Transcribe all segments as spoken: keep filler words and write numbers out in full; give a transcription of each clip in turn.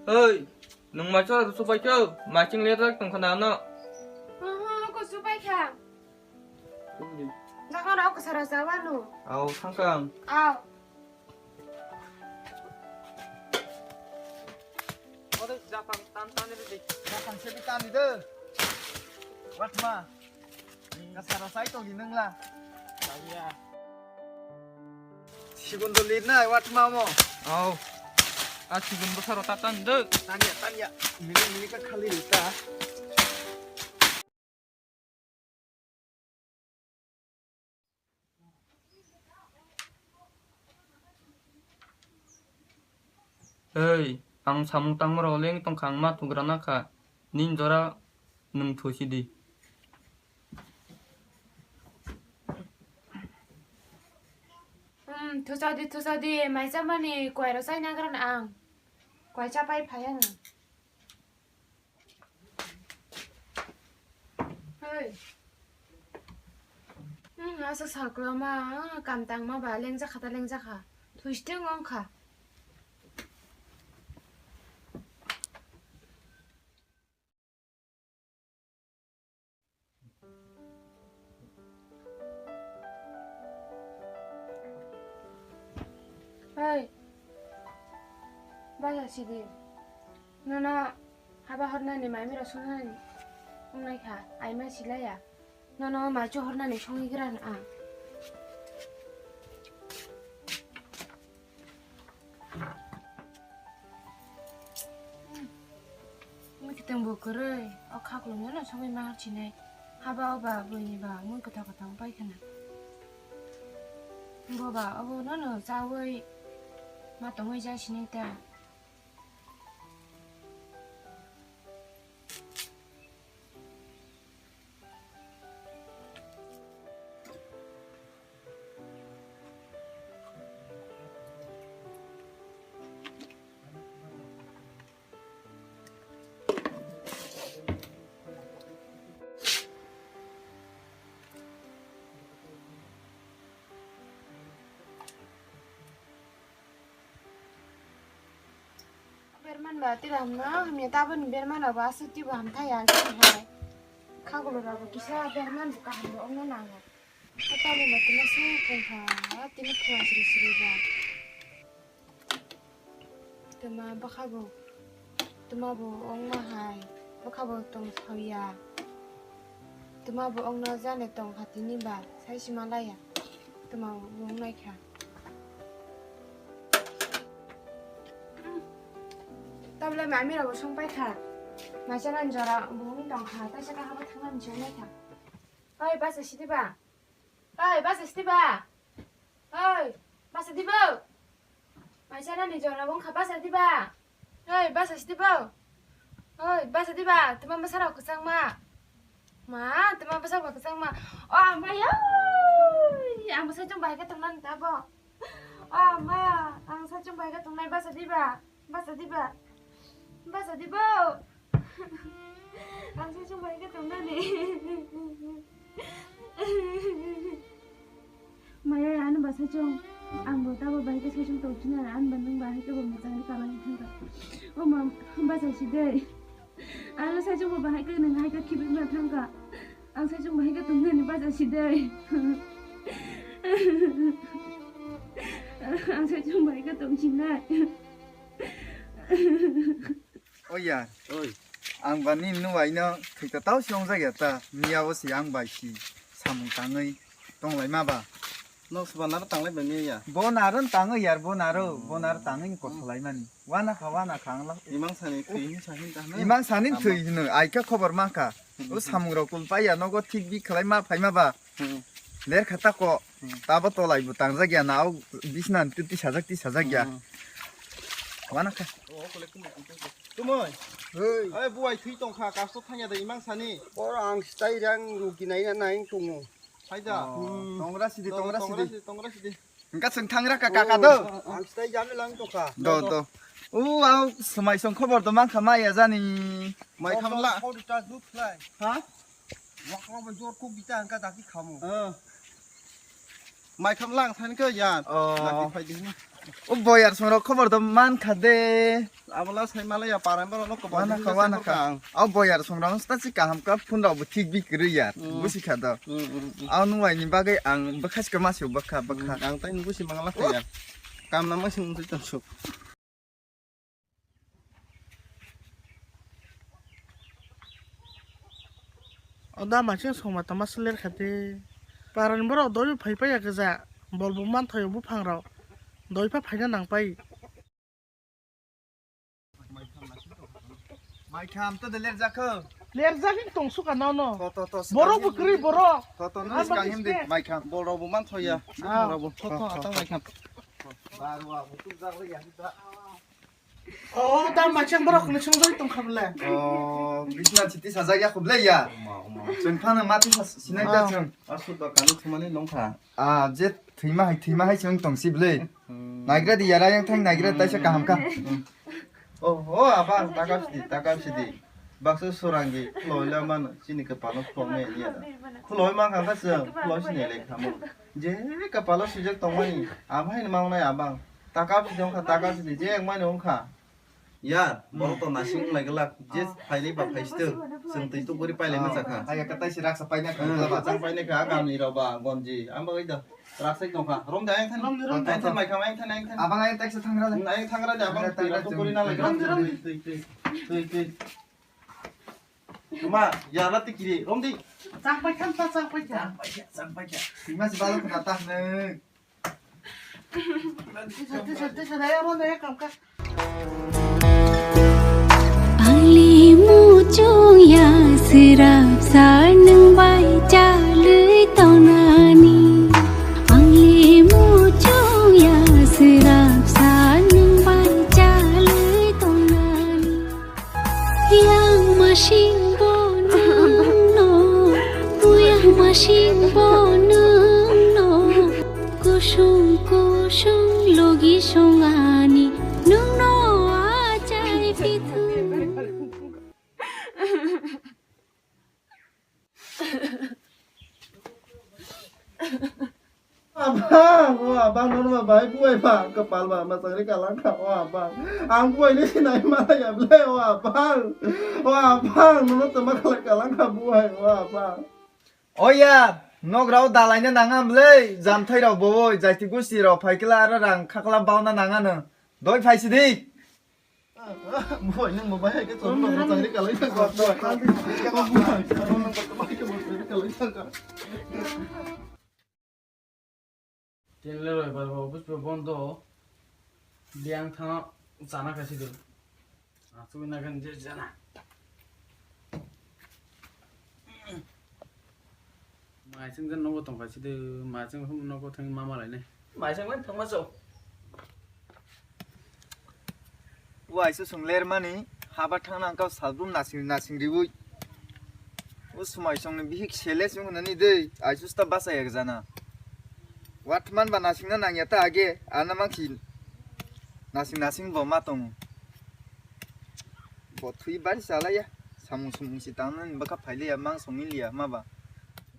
Oi, nwng mai chwla kuchuk bai kho, mai chwng le rak tong khana ano. Aha, kuchuk bai kha. Tubudi. Dakhan rok kwcharo chawanu. Au, thangkang. Au. Ode japang tan tan ni de. Japang se bi tan ni de. Watma. Kasaro sai to ginang la. Sigon do lir na watma mo. Au. A sigon bo saro tatan de. Tanya tanya. Mili mili ka khali ta. Hei, ang samung tangmarok leng tongkha, ang ma thugra nakha, nini jora nwng thusi di. Hmm, thusa di, thusa di, mai chamani kwai rw chai nagra ang. Kwai chapai phai ang. Hei. Hmm, asa saklo ma, kam tangma ba, lengjakha ta lengjakha. Thuisiteng wngkha. Hei. Basa sidi. Nono haba hornani mai miro songnani wngnai kha, aima silaiya. Nono mai chu hornani songwi gra ang. Mui kiting bo kwrwi, o khaklung no songwi ma sinai. Haba o ba bwini ba mui kwthang kwthang pai khna. Bo ba obo nono chawi ma tongwi ja sinai ta. Berman ba tei hamno hamya taboni berman rok bo aswk twibo hamthai ya chini hai. Khagolo rok bo kisa berman bo kaham bo wngna nango. Taboni bo tini se tongkha, tini khwlai sri sri ba. Twma bwkha bo, twma bo wngma hai, bwkha bo tong thauya. Twma bo wngna jani tongkha tini ba, sai sima laiya. Twma bo wngnaikha. Tabla mami rok bo song paikha. Maisa nani jora bo wng tongkha, taisa kaham thangna ni se wngnaikha. Oi, basa sidi ba? Oi, basa sidi ba? Oi, basa di bo? Maisa nani jora wngkha, basa di ba? Oi, basa sidi bo? Oi, basa di ba? Twma bwsa rok kwchangma. Ma, twma bwsa rok kwchangma. O ama, oi, ang bwsa chwng bai khe tongnani ta bo. O ama, ang sa chwng bai khe tongnai, basa di ba? Basa di ba? Basa di bo? Ang saichung bai khe tongnani. Maya, ano ba saichung. Ang bo tabo bai khe saichung tongphina, ano ba nwng ba hai khe bo mwchangwi kalangwi thangkha. O ma, basa si dei. Ano saichung bo bahai khe nwng hai khe khibikna thangkha. Ang saichung bahai khe tongnani basa si dei. Ang saichung bahai khe tongsinai. O ya. Oi. Ang ba nini nubai no thwita tau si wngjak ya ta. Miya bo si ang bai si samung tangwi tonglaima ba. Nok se ba naro tanglai bai miya ya. Bo naro tangwi yar, bo naro, bo naro tangwi ni kosolaimani. Wana kha, wana kha ang la. Imang sani thwi hin sa hin ta hwnwi. Imang sani thwi hino, ai kha khobor mankha. O samung rok kul pai ya, nogo thik bi khlai ma phai ma ba. Hmm. Ler kha ta ko. Hmm. Tabo tolai bo tangjak ya na, o bisna ti, ti sajak, ti sajak ya. Hmm. Wana kha. Tumoi. Hei. Ai buai thwi tong kha, kasto thang ya da imang sani. Boro ang stai rang rugi nai na nai tongo. Hai da. Oh, hmm. Tongra sidi, tongra sidi. Tongra sidi, tongra sidi. Engka chwng thangra ka kaka do. Ang stai jami lang to kha. Do, do. U, au, swmai song khobor do mankha maya jani. Mai kham la. Khori ta dut khlai. Ha? Waklo bo jor kuk bita engka dati khamu. Oh. Mai kham lang than ko yan. Oh. Dati phai di. O boyar songrok khobor do man kha de. Abola sai malaya paran borok no kobor. Wana kha, wana kha. O boyar songrok sta si kaham ka phone rok bo thik bi kwrwi ya. Mm. Busi kha do. Mm, mm, mm. Ang nwng ni bagwi ang bwkha sikha ma se bwkha, bwkha. Mm, ang tai nwng busi mangala kha ya. Kam na ma sing twi tong suk. O da maising songma tama sler kha de. Parani borok doi phai paiya khe ja. Bol bo man thoyo buphang rok. Doi pha phaina nang pai. Mai kham to de ler jakho. Ler jagin tong suka no no. To, to, to, borok bo kwrwi borok. To, to, no, ah, skang him de. Mai kham. Bol rok bo man thoya. Ah. Buphang rok bo. To, to, to, atang mai kham. Barwa, mutuk jak le ya. O, ta machang borok ni song doi tong kha bole. O, bisna chiti sajak ya khuble ya. Oma, oma. Chwng phano mati sa sinai ta chwng. Asu to kanu thumani nong kha. Ah, je thwima hai, thwima hai chwng tong si bole. Hmm. Naigra di yara yang thang naigra taisa kaham kha. Hmm. Oh, oh, abang, takap sidi, takap sidi. Baksa surangi, khuloi la man, chini kepalo khuloi me ya. Khuloi man kha chwng, khuloi sini le khamo. Je kepalo sujak tongmani, amhai ni mangnai abang. Takap sidi wngkha, takap sidi, je wngmani wngkha. Yar, borok to nasing wng lai glak, je phailai ba phai sito, chwng twi tuguri pailai ma chakha. Hai ka tai si raksa paina kha. Hmm, ba chang paina kha, gamni rok ba, gonji, ang bagwi da, raksai tongkha. Rom da, ang than, rom da, rom da. Ang than, mai kham, ang than, ang than. Abang ayang taisa thangra le. Ayang thangra le, abang thangra, thangra, twi rok tuguri na lai. Rom da, rom da. Twi, twi, twi, twi. Tuma, yala tikiri, romdi. Chakpai khan ta, chakpai kha. Chakpai kha, chakpai kha. Tima si balo khna ta hne. Tisa, tisa, tisa, daya mo daya kam ka. Angli muchung ya sirap sa nung bai chalui tongnani. Angli muchung ya sirap sa nung bai chalui tongnani. Yang masing bo nungno, yang masing bo nungno, kusung kusung logi songani, nungno achai pitu. Abang, o abang, nono ma bai buai ba, kepal ba, ma changri kalang kha, o abang. Ang buai ni sinai ma ya ble, o abang. O abang, nono tama khalai kalang kha buai, o abang. O ya, nok rao dalai na nangam le, jam thai rao bo, jaiti gusti rao phai kla ara rang khakla bauna nangano. Doi phai sidi. Buai nung bo bai ke chong ma changri kalai thang ka. Tin le roi bar office bo bondo. Biang thang chana kasi de. Asuk na kan je jana. Maising jan nogo tongkha sidi, maising hum nogo thang mama lainai. Maising man thangma chok. Waisa sung lermani haba thangna angkau salbrum nasing nasing riui. O sumai songni bihik sele sung nani dei, aisus ta basa yak jana. Watman ba nasingna nangya ta age, ana mangsi nasing nasing bo ma tongo. Bo thui bari chalaiya. Samung sumung si tangna ni bwkha phailiya, mang songwi liya ma ba.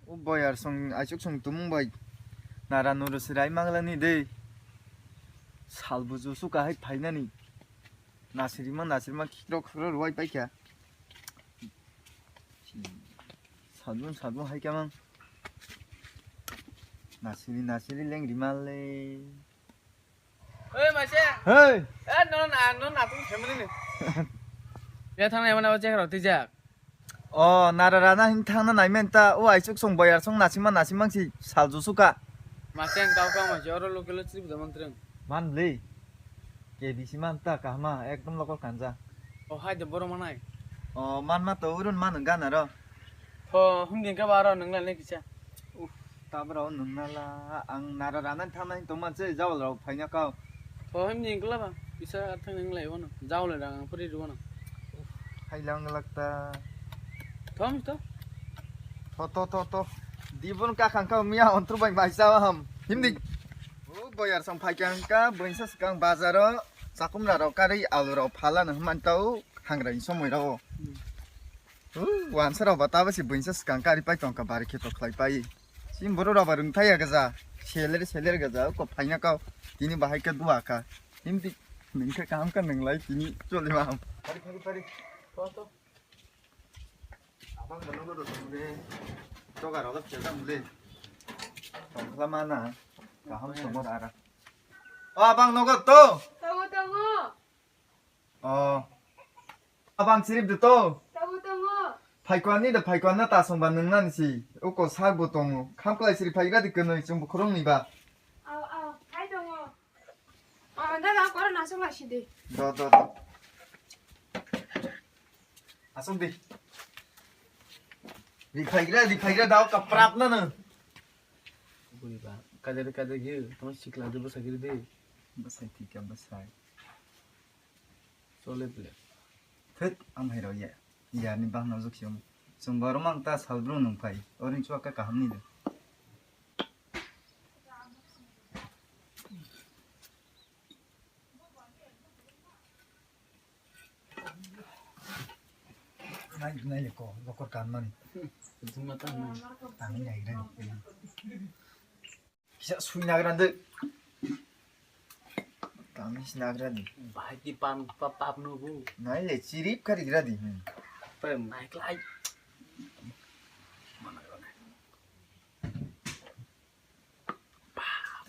O boyar song, aichuk song tumung bai. Nara nuru sirai manglani de. Sal buju suka hai phainani. Nasirima, nasirima khikro khikro ruwai paikha. Salbun, salbun hai kamang. Nasiri, nasiri leng rimale. Oi, maise. Hei. Eh, no, na, no, na, tung family ni. Ya, thang na, mana, o, check rok, tijak. O, nara rana hin thangna naimen ta, o, aichuk song boyar song nasima, nasimang si sal jusu ka. Maise, ang kau, kau, maise, oro local o chiri buda mantreng. Man bli. K B C man ta, kahma, ekdom local kanja. O, hai de, boro manai. O, man ma to, urun man gana ro. Tho, hum din ka baro nung lai kisa. Tabra o nung nala, ang nara rana thangna hin tongma se jawal rok phaina kau. Tho him ni kla ba, kisa thang nung lai wono, jawal rang ang puri wono. Hai lang lak ta. Thom to. Tho, tho, tho, tho. Dibon ka khang kau miya ontru bai mai sa ham. Him ni. O boyar song phai kang ka, boinsa skang bazaro, sakumra rok kari alu rok phala no man tau, hangra ni somoi rok. Hmm. Uh, wansa rok ba tabo si buinsa swkang kari pai tongkha bari khe to khlai pai. Sim boro rok ba rwng thai ya gaja. Seler seler gaja ko phaina kau. Tini bahai ka dua ka. Himdi ningkhe kaham ka ninglai tini choli ma ham. Pari pari pari. To to. Abang bano go dosong de. Toga rok da phelda mule. Tongkla mana. Kaham somor ara. O abang nogo to. Tongo tongo. O. Abang sirip de to. Tongo tongo. Phaikwan ni de phaikwan na ta songba nung nan si. Uko sak bo tongo. Kham klai sirip phaigra de kwnoi chumbo khorong ni ba. Au au. Phai tongo. O dada koro nasong la sidi. Do do do. Asok di. Di phaigra di phaigra dao kaprap na na. Buri ba. Kader kader gi. Tamo sikla de basa giri de. Basa thika basa. Chole ble. Thit, am hai rao ya. Ya ni bang na juk siam. Sung baro mang ta sal bro nung phai. Orin chua ka kaham ni de. Nai, nai le ko, lokor kan mani. Juma ta na. Tang ni nai gra ni. Kisa sui nagra de. Tang ni si nagra de. Bahai ti pan pa pap no bu. Nai le chirip kari gra di. Hmm. Pa nai klai. Mana gra nai.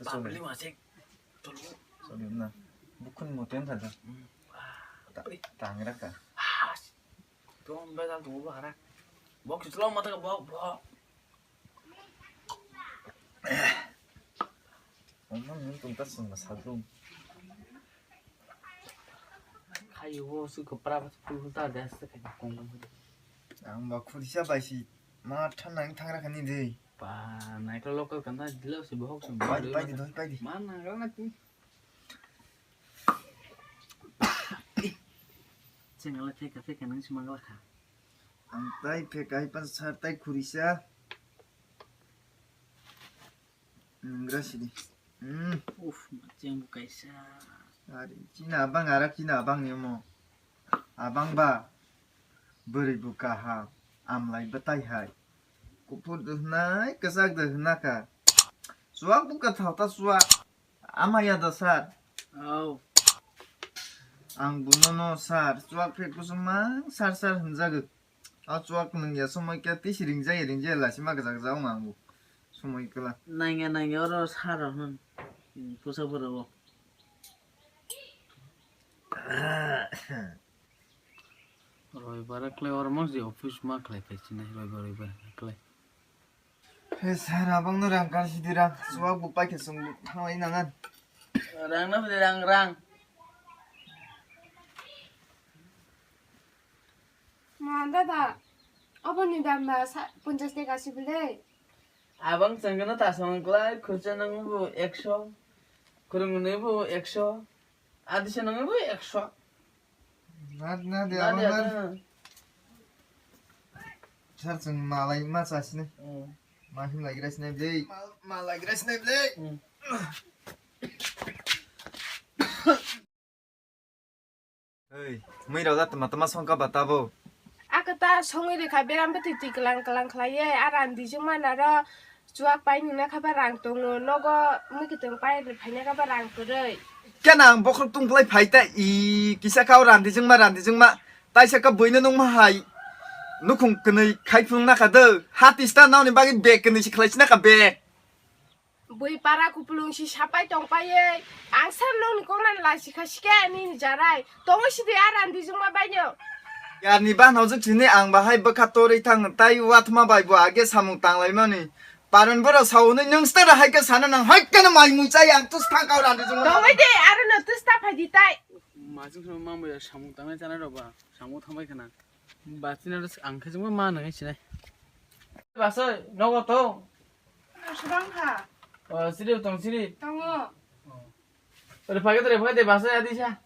Sorry. Sorry na. Bukhun moten thada. Tangra ka. Tom ba dal tu bahara. Bok sutlo mata ka bok bok. Omang nung tung ta sung ma sadung. Khayo bo su ko pra ba su ta das ta khayo kong kong. Ang ba khurisa bai si ma than nang thangra khani de. Pa naikol local kan ta dilo se bohok se. Pai di pai di doi pai di. Ma naikol na ti. Chengala pheka pheka nang si mangala kha. Ang tai pheka hai pan sar tai khurisa. Nungra sidi. Hmm. Uf, macheng bo kaisa. Ari, chini abang arak chini abang ni omo. Abang ba. Bwrwi bo kaham. Amlai bwtai hai. Kuphur do hwnai, kwchak do hwna kha. Chuwak bo kwthao ta chuwak. Amaya da sir. Oh. Ang buno no sir. Chuwak phe kusuma sir sir hwnjago. O chuwak nung ya somoi khe tisi ringjaya ringjaya lasima gajak jago ang bo somoi kwla. Nangya nangya oro saro hwn. Pusa pura o. Roibare khlai oro mangsi office ma khlai phai sinai roibar roibar khlai. He sir abang no rang kar sidi rang chuwak bo paikhe sung thanglai nangan. Rang na bwdai rang rang. Ma dada, oboni dam ba sa ponchas taka si bwle. Abang chwng gana ta song klai khurcha nang bo ekso, khurung nang bo ekso, adisa nang bo ekso. Nat na de Na abang dia na. Na. Sir chwng malai ma cha sini. Hmm. Ma him lai gra sini bwle. Ma lai gra sini bwle. Hmm. Ei, mui rok da tama tama songka ba tabo. Ako ta songwi rikha beram bwtwi twi klang klang khlaiwi a randi jwngma naro chuwak pai nungna kha ba rang tongo nogo mui kwtwng pai rwphaina kha ba rang kwrwi. Kena ang bokhorok tungphlai phai ta i kisa kha o randi jwngma randi jwngma taisa kha buino nungma hai nukhung kwnwi khai phunuk nakha do ha tista nokni bagwi bag kwnwi se khlai si nakha bag. Bui para kupulung si sapai tongpaiye, ang sir nokni koknani lai sikha sike nini jarai. Tongwi sidi a randi jwngma baino. Yarni bahno jwk sini ang bahai bwkha torwi thang tai wathma bai bo age samung tanglaimani. Paron boro saunwi nwng stara hai khe sana nang hai khe mai mui chai ang tus thang kau randi jwngma. Tongwi de aro no tus ta phai di tai. Majung sama mambo ya samung tangnai chana roba, samung thambai khana. Bachina ang khe jwngma ma nang sinai. Basoi nogo tong. Subang kha. O, siri tong, siri. Tongo. Ore phage, ore phage, basa ya disa.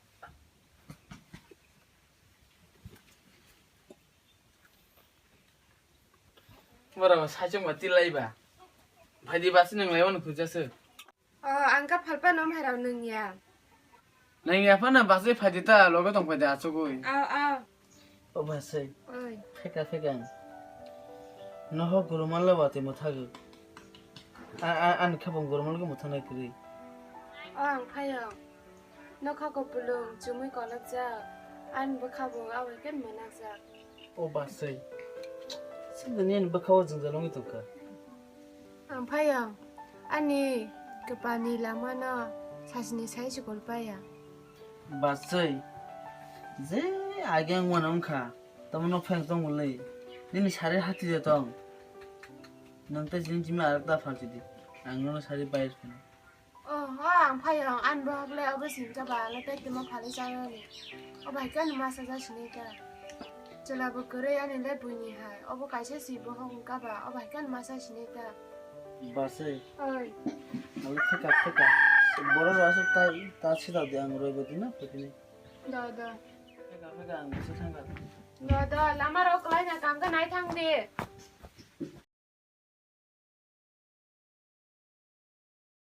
Bora, saichung ba tilai ba. Phadi basi nang lai wan khuja se. O, ang ka phalpa nom hai rao nung ya. Nang ya phana basi phadi ta, logo tong phadi achugui. Ao, ao. O basai. Oi. Pheka pheka. Noho guru manla wati mothago. A, a, ani khapang gormol khe mwthang nai kwrwi. O ang phaiyong. Nokha kupulung chumui kolokjak. Ani bwkha bo aboni khe mwnakjak. O basai. Sindani ani bwkha o jwngjal wngwi tongkha. Ang phaiyong. Ani kwpalni lamano sasini sai se kol paiya. Basai. Je age ang wana wngkha. Tamo nok phai tong le. Nini sari hati de tong. Nang tei jini jimi arak da phalchi di. Ang nono sari bayar phano. Oh, oh, ang phaiyong, ang bohok le obo singka ba, le pek timo phali chayoni. O bai kani masa ja sini ka. Chwla bo kwrwi ani le buini hai. Obo kaisa si bohok wngka ba, o bai kani masa sini ka. Basai. Oi. Ang theka, theka. Borok rasa ta, ta sida de ang roi bodi na, putini. Da, da. Theka, theka, ang bisa thangka. Da, da, lama rok lai na kam ka nai thang de.